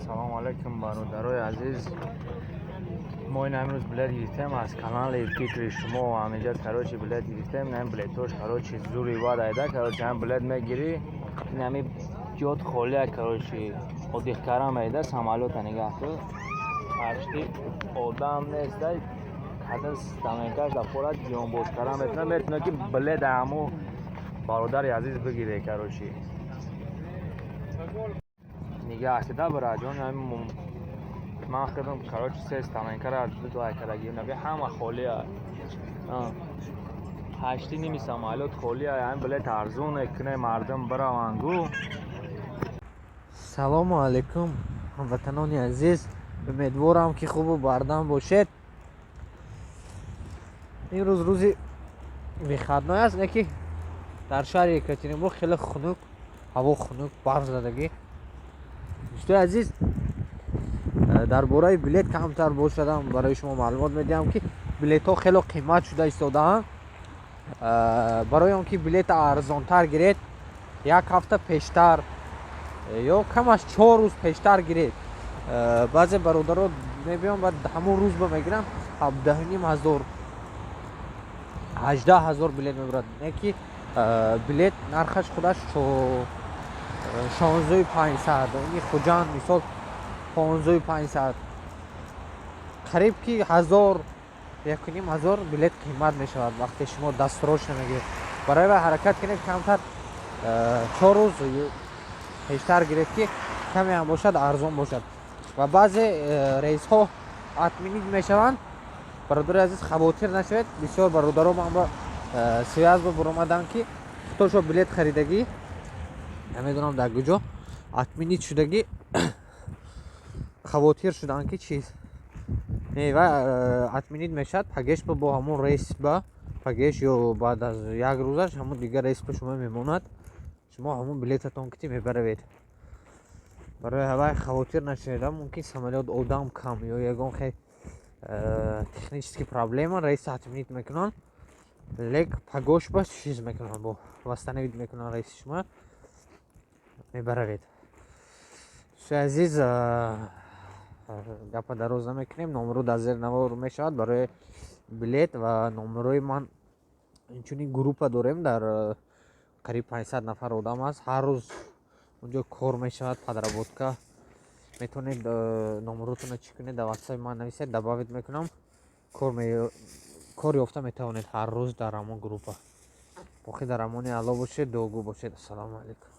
Ассалому алайкум, бародарои азиз. Мо ин амрӯз билет гирифтем аз канали «Фикри шумо». Ҳаминҷа, короче, билет гирифтем. Ин билетош, короче, зури вадайда. Короче, ҳам билет мегирӣ, ин ҳами ҷот холия, короче, отдых кара меида. Самолёта нигаҳ кун, почти одам неста. Када скамейкаш да пора ҷонбоз кара метавона, метавона ки билет ҳаму бародари азиз бигире. Короче, нигаҳ кида, бираҷон. Ман худам, короче, се скамейкара ду кардагим, наби ҳама холия. Ҳашти ними самолёт холия. Ҳамин билет арзон куне, мардум бираванд гу. Салому алайкум, ҳамватанони азиз! Умедворам, ки хубу бардам бошед. Имрӯз рӯзи выходной аст, не ки дар шаҳри Екатеринбург хеле хунук, ҳаво хунук, барф задагӣ. Дӯстои азиз, дар бораи билет камтар бошадам барои шумо маълумот медиҳам, ки билетҳо хело қимат шуда истодаанд. Барои он ки билета арзонтар гиред, як ҳафта пештар ё камаш 4 рӯз пештар гиред. Баъзе бародаро мебиён, баъд ҳамон рӯз ба мегиранд, 17,5 ҳазор, 18 ҳазор билет мебурад. Не ки билет нархаш худаш 16 500, ини Хуҷанд, мисол, 15 500, қариб ки ҳазор, 1,5 ҳазор билет қимат мешавад, вақте шумо дастрочно мегиред. Барои вай ҳаракат кунед, камтар 4 рӯз пештар гиред, ки каме ҳам бошад, арзон бошад. Ва баъзе рейсҳо отменить мешаванд. Бародари азиз, хавотир нашавед. Бисёр бародаро ман ба связь ба буромаданд, ки худошо билет харидагӣ, намедонам дар куҷо отменить шудагӣ, хавотир шуданд, ки чиз не ва отменить мешавад. Пагеш ба бо ҳамон рейс ба пагеш ё баъд аз як рӯзаш ҳамон дигар рейс ба шумо мемонад, шумо ҳамон билетатон кити мебаравед. Барои ҳавай хавотир нашавед. Мумкин самолёт одам кам ё ягон хел технический проблема, рейс отменить мекунанд, лек пагош ба чиз мекунанд, бо восстановить мекунанд рейси шумо, мебаравед. Дӯстои азиз, гапа дароз намекунем. Номеро дар зери навор мешавад барои билет ва номерои ман. Инчунин группа дорем, дар қариб 500 нафар одам аст. Ҳар рӯз унҷо кор мешавад, подработка. Метавонед номеротонро чӣ кунед, дар ватсапи ман нависед, добавить мекунам, кор ёфта метавонед ҳар рӯз дар ҳамон группа. Боқӣ дар амони Алло бошед, дуогӯ бошед. Ассалому алайкум.